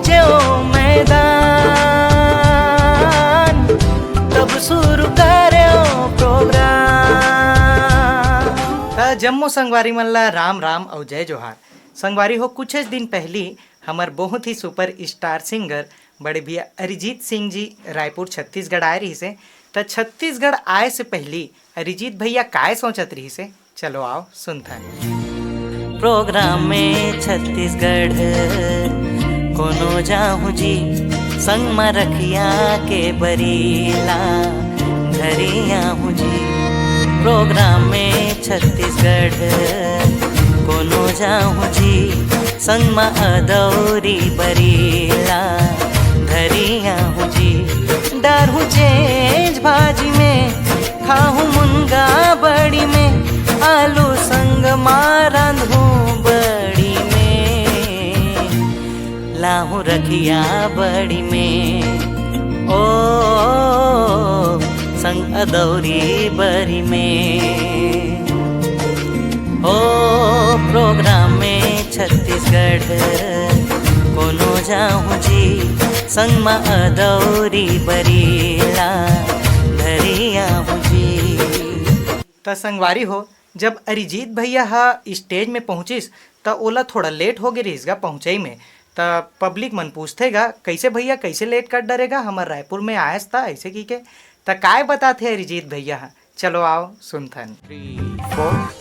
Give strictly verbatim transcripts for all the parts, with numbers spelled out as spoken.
जो मैदान, तब शुरू करें प्रोग्राम। त जम्मो संगवारी मन ला राम राम अउ जय जोहार। संगवारी हो, कुछ दिन पहली हमर बहुत ही सुपर स्टार सिंगर बड़े भैया अरिजीत सिंह जी रायपुर छत्तीसगढ़ आए रहिसे। त छत्तीसगढ़ आए से पहली अरिजीत भैया काय सोचत रहिसे, चलो आओ सुनथन। प्रोग्राम में छत्तीसगढ़ कोनो जाहूँ जी, संग म रखिया के बरीला धरिया हूँ जी। प्रोग्राम में छत्तीसगढ़ कोनो जाहूँ जी, संग म अदौरी बरीला धरिया हूँ जी। डारहूँ चेंज भाजी में, खाहूँ मुनगा बड़ी में, आलू संग मा रांधहूँ बड़ी में, लाहूँ रखिया बड़ी में, ओ संग अदौरी बरी में। ओ प्रोग्राम में छत्तीसगढ़ कोनो जाहूँ जी, संग म अदौरी बरीला धरिया हूँ जी। त संगवारी हो, जब अरिजीत भैया ह स्टेज में पहुंचिस, त ओला थोड़ा लेट हो गे रहिस गा पहुंचई में। त पब्लिक मन पूछथे गा, "कैसे भैया, कैसे लेट कर डरेगा, हमर रायपुर में आयस त?" ऐसे की के। त काय बताथे अरिजीत भैया ह, चलो आओ सुनथन।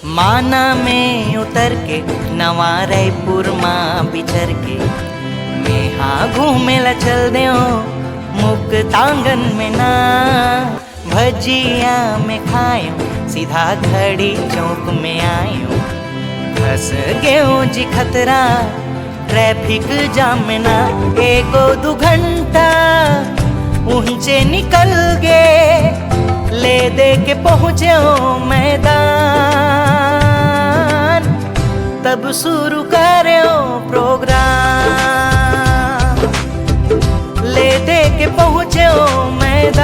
माना में उतर के नवा रायपुर मा बिचर के, मेहा घूमे ला चल देओ मुक्तांगन में ना। भजिया में खायो, सीधा घड़ी चौक में आयो। फंस गयो जी खतरा ट्रैफिक जाम में ना। एको दू घंटा उहचे निकल गे, ले दे के पहुँचे मैदान। तब शुरू करे प्रोग्राम, ले दे के पहुँचे मैदान।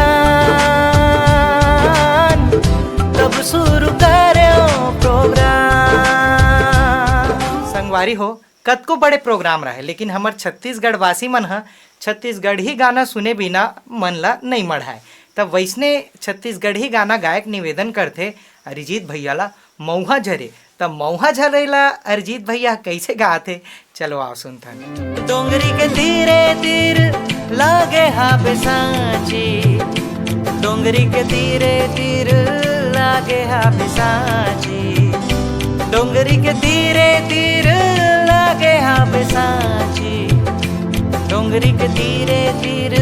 तब शुरू करे प्रोग्राम। संगवारी हो, कतको बड़े प्रोग्राम रहे, लेकिन हमर छत्तीसगढ़ वासी मन ह छत्तीसगढ़ी गाना सुने बिना मन ला नइ मढ़ाय। त वैसने छत्तीसगढ़ी गाना गायक निवेदन करथे अरिजीत भैया ला, मऊहा झरे। त मऊहा झरे ला अरिजीत भैया कैसे गाथे, चलो आओ सुनथन। डोंगरी के तीरे तीर लागे हाबे सांची, डोंगरी के तीरे तीर लागे हाबे सांची, डोंगरी के तीरे तीर लागे हाबे सांची, डोंगरी के तीरे तीर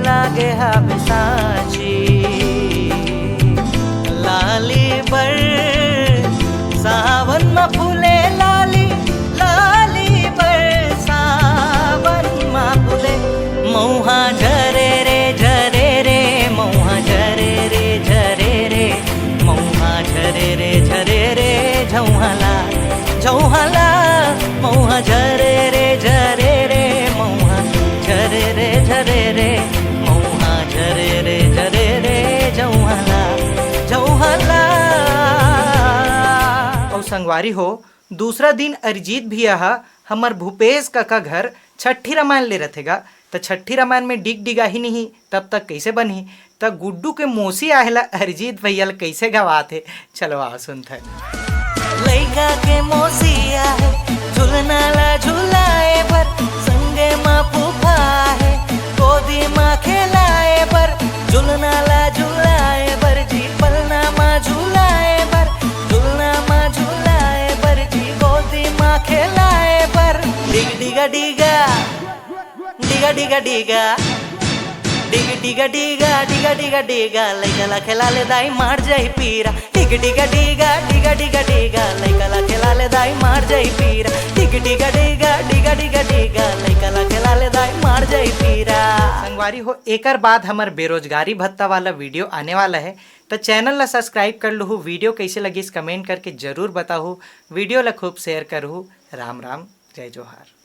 लागे हाबे सांची। लाली बर सावन म फूले लाली, लाली बर सावन म फूले। मऊहा झरे रे झरे रे, मऊहा झरे रे झरे रे, मऊहा झरे रे झरे रे, झौहा ला, झौहा ला। मऊहा झरे रे झरे रे, मऊहा झरे रे झरे रे, मऊहा झरे रे झरे रे, झौहा ला, झौहा ला। अउ संगवारी हो, दूसरा दिन अरिजीत भैया ह हमर भूपेश कका घर छट्ठी रामायण ले रथे गा, त छट्ठी रामायण में डिग डिगाही नहीं, तब तक कैसे बनही? त गुड्डू के मौसी आहे ला अरिजीत भैया ल कैसे गवाथे, चलो आओ सुनथन। लइका के मौसी आहे झुलना ला झुलाए बर, संगे मा फूफा आहे गोदी मा खेलाए बर, झुलना ला झुलाए बर जी, पलना मा झुलाए बर, झुलना मा झुलाए बर जी, गोदी मा खेलाए बर। डिग डिगा डिगा, डिगा डिगा डिगा, डिग डिगा डिगा, डिगा डिगा डिगा, लइका ला खेला ले दाई मार जाई पीरा। डिग डिगा डिगा, डिगा डिगा डिगा, लइका ला खेला ले दाई मार जाई पीरा। डिग डिगा डिगा, डिगा डिगा डिगा, लइका ला खेला ले दाई मार जाई पीरा। संगवारी हो, एकर बाद हमर बेरोजगारी भत्ता वाला वीडियो आने वाला है, त चैनल ला सब्सक्राइब कर लूहू। वीडियो कैसे लगिस कमेंट करके जरूर बताहू। वीडियो ला खूब शेयर करहू। राम राम, जय जोहार।